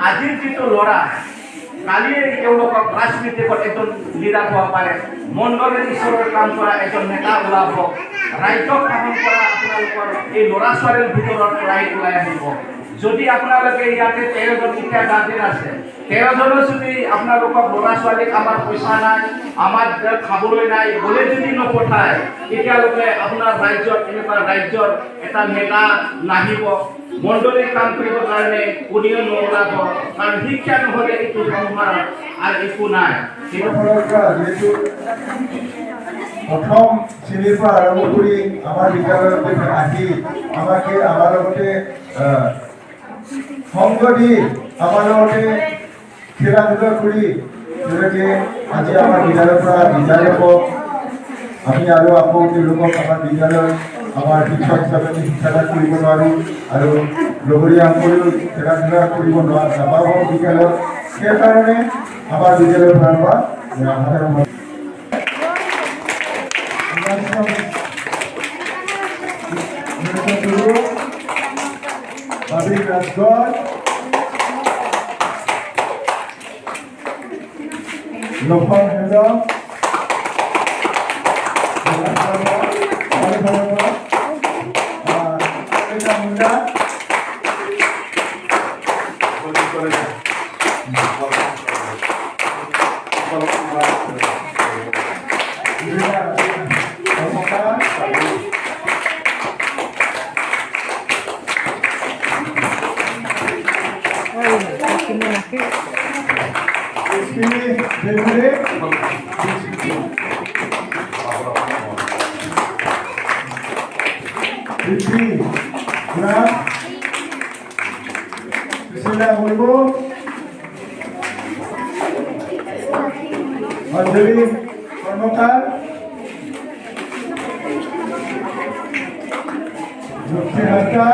আজিৰ যিটো ল'ৰা, কালি তেওঁলোকক ৰাজনীতিকত এজন লিডাৰ হ'ব পাৰে, মণ্ডলীৰ ঈশ্বৰৰ কাম কৰা এজন নেতা ওলাব, ৰাজ্যক শাসন কৰা আপোনালোকৰ এই ল'ৰা ছোৱালীৰ ভিতৰত পৰাই ওলাই আহিব। যদি আপোনালোকে ইয়াতে 13জন এতিয়া গাৰ্জেন আছে, 13জনো যদি আপোনালোকক ল'ৰা ছোৱালীক আমাৰ পইচা নাই, আমাৰ খাবলৈ নাই বোলে যদি নপঠায়, তেতিয়াহ'লে আপোনাৰ ৰাজ্যত এনেকুৱা ৰাজ্যৰ এটা নেতা নাহিব, মণ্ডলীৰ কাম কৰিবৰ কাৰণে কোনেও নোলাব। কাৰণ শিক্ষা নহ'লে এইটো সংসাৰত আৰু একো নাই। ফালৰ পৰা যিহেতু প্ৰথম শ্ৰেণীৰ পৰা আৰম্ভ কৰি আমাৰ বিদ্যালয়ত আহি আমাকে আমাৰ লগতে সংগ দি, আমাৰ লগতে খেলা ধূলা কৰি তেওঁলোকে আজি আমাৰ বিদ্যালয়ৰ পৰা বিদায় ল'ব। আমি আৰু আকৌ তেওঁলোকক আমাৰ বিদ্যালয়ত আমাৰ শিক্ষক হিচাপে আমি শিক্ষাদান কৰিব নোৱাৰোঁ আৰু লগৰীয়াসকলেও খেলা ধূলা কৰিব নাপাব বিদ্যালয়ত। সেইকাৰণে আমাৰ বিদ্যালয়ৰ ফালৰ পৰা সাধাৰণ বাবিক ৰাজগড়, লক্ষণ হেমব্ৰম, মুণ্ডা, কৰ্মকাৰ, লক্ষ্মী দেউৰে, প্ৰীতি নাথ, সুশীলা মুৰ্মু, অঞ্জলি কৰ্মকাৰ, লক্ষ্মী হাজৰা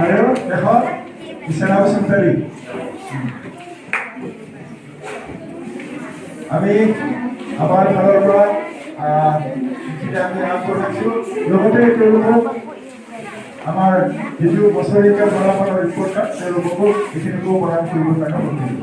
আৰু শেষত বিছনা বসুমতাৰী। আমি আমাৰ ফালৰ পৰা এইখিনি আমি আগবঢ়াইছোঁ। লগতে তেওঁলোকক আমাৰ যিটো বছৰেকীয়া ফলাফলৰ ৰিপৰ্ট কাৰ্ড, তেওঁলোককো এইখিনিকো প্ৰদান কৰিবৰ কাৰণে অনুৰোধ।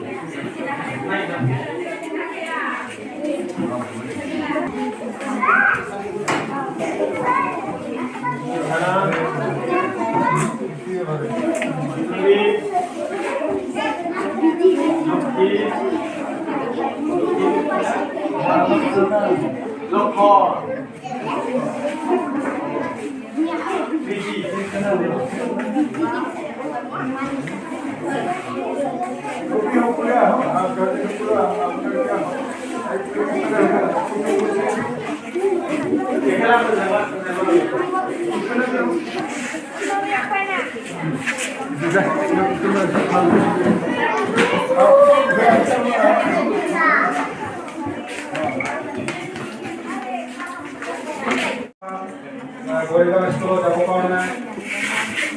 গৰিগাঁও স্কুলত যাবৰ কাৰণে,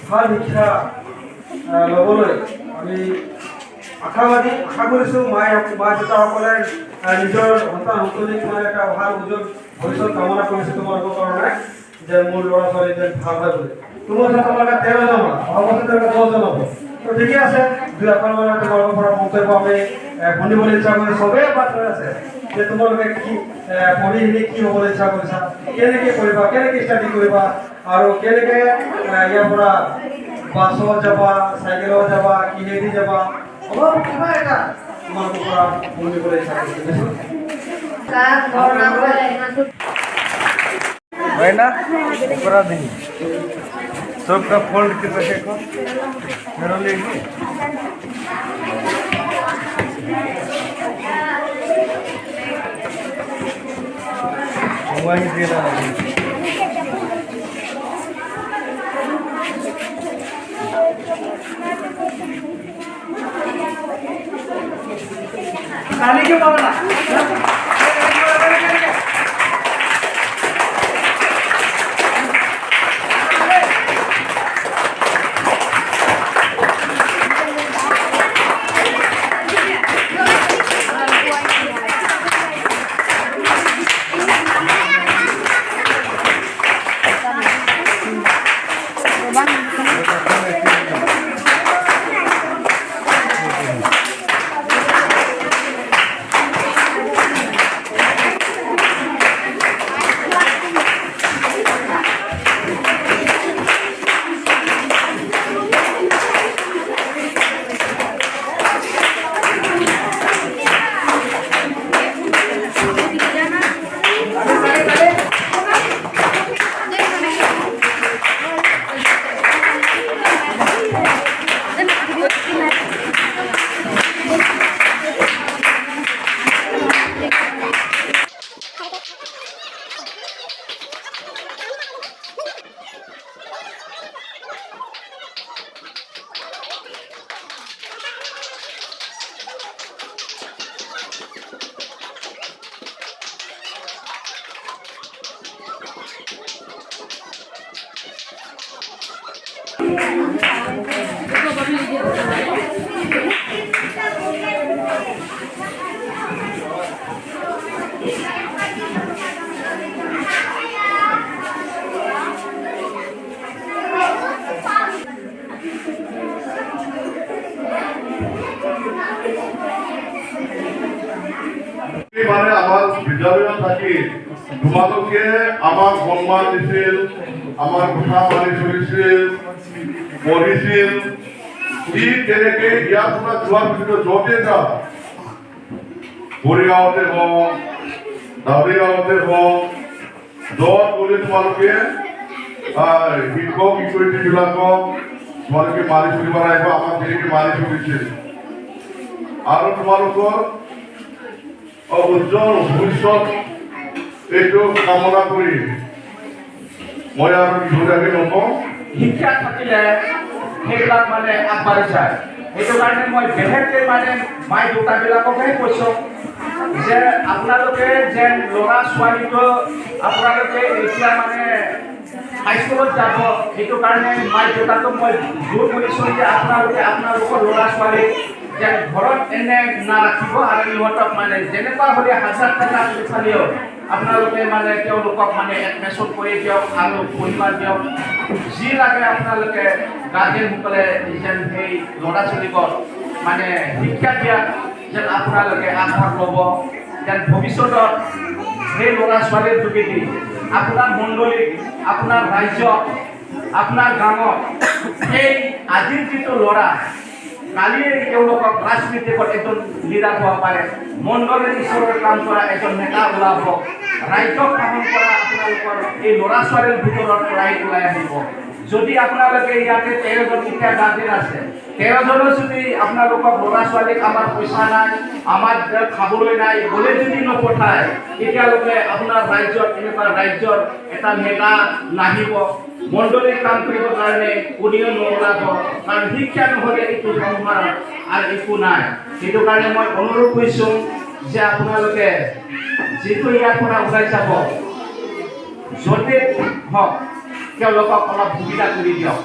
ভাল শিক্ষা ল'বলৈ আমি আশাবাদী, আশা কৰিছোঁ। মা দেউতাসকলে নিজৰ সন্তান সন্ততিক মানে এটা ভাল উজ্জ্বল ভৱিষ্যত কামনা কৰিছোঁ তোমালোকৰ কাৰণে, যে মোৰ ল'ৰা ছোৱালী যেন ভাল হয় বুলি। তোমাৰ তোমালোকে 13জন হ'লা, অহা বছৰ তেওঁলোকে 10জন হ'ব। তো ঠিকে আছে, দুই এখন মানে তোমালোকৰ পৰা মন্তব্য আমি শুনিবলৈ ইচ্ছা কৰি চবেই বাট হৈ আছে যে তোমালোকে কি পঢ়ি শুনি কি হ'বলৈ ইচ্ছা কৰিছা, কেনেকৈ কৰিবা, কেনেকৈ ষ্টাডি কৰিবা আৰু কেনেকৈ ইয়াৰ পৰা বাছত যাবা, চাইকেলত যাবা, কিহেদি যাবা, অলপ কিবা এটা তোমালোকৰ পৰা শুনিবলৈ ইচ্ছা কৰিছোঁ। হয় না করা দিন सबका फोल्ड के देखो मेरा लेगी। वही दे रहा है। কালি কিয় পাবা না? মানে আমাৰ বিদ্যালয়ত থাকি তোমালোকে আমাক সন্মান দিছিল, আমাৰ কথা মানি চলিছিল, পঢ়িছিল। ঠিক তেনেকে ইয়াৰ পৰা যোৱাৰ পিছত য'তে যাওঁ, মৰিগাঁৱতে হওক, দাউৰিগাঁৱতে হওক, য'ত গ'লে তোমালোকে শিক্ষক শিক্ষয়িত্ৰীবিলাকক তোমালোকে মানি চলিব লাগিব, আমাক যেনেকে মানি চলিছিল। আৰু তোমালোকৰ উজ্জ্বল ভৱিষ্যত এইটো কামনা কৰি মই আৰু দীঘলীয়াকৈ নকওঁ। শিক্ষা থাকিলে সেইবিলাক মানে আগবাঢ়ি যায়। সেইটো কাৰণে মই বিশেষকৈ মানে মাই দেউতাবিলাককহে কৈছোঁ যে আপোনালোকে যেন ল'ৰা ছোৱালীটো আপোনালোকে এতিয়া মানে হাইস্কুলত যাব, সেইটো কাৰণে মাই দেউতাকক মই জোৰ কৰিছোঁ যে আপোনালোকে আপোনালোকৰ ল'ৰা ছোৱালীক যেন ঘৰত এনে নাৰাখিব আৰু ইহঁতক মানে যেনেকুৱা হ'লে 1000 টকা চালেও আপোনালোকে মানে তেওঁলোকক মানে এডমিশ্যন কৰি দিয়ক আৰু পঢ়িব দিয়ক। যি লাগে আপোনালোকে গাৰ্জেনসকলে যেন সেই ল'ৰা ছোৱালীক মানে শিক্ষা দিয়াত যেন আপোনালোকে আগভাগ ল'ব, যেন ভৱিষ্যতত সেই ল'ৰা ছোৱালীৰ যোগেদি আপোনাৰ মণ্ডলীত, আপোনাৰ ৰাজ্যত, আপোনাৰ গাঁৱত সেই আজিৰ যিটো ল'ৰা কালি তেওঁলোকক ৰাজনীতিকত এজন লিডাৰ হ'ব পাৰে, মণ্ডলীৰ ঈশ্বৰৰ কাম কৰা এজন নেতা ওলাব, ৰাজ্যক শাসন কৰা আপোনালোকৰ এই ল'ৰা ছোৱালীৰ ভিতৰত পৰাই ওলাই আহিব। যদি আপোনালোকে ইয়াতে 13জন এতিয়া গাৰ্জেন আছে, 13জনো যদি আপোনালোকক ল'ৰা ছোৱালীক আমাৰ পইচা নাই, আমাৰ খাবলৈ নাই বোলে যদি নপঠায়, তেতিয়াহ'লে আপোনাৰ ৰাজ্যত এনেকুৱা ৰাজ্যৰ এটা নেতা নাহিব, মণ্ডলীৰ কাম কৰিবৰ কাৰণে কোনেও নোলাব। কাৰণ শিক্ষা নহ'লে এইটো সংসাৰত আৰু একো নাই। সেইটো কাৰণে মই অনুৰোধ কৰিছোঁ যে আপোনালোকে যিটো ইয়াৰ পৰা ওলাই যাব, য'তে হওক, তেওঁলোকক অলপ সুবিধা কৰি দিয়ক।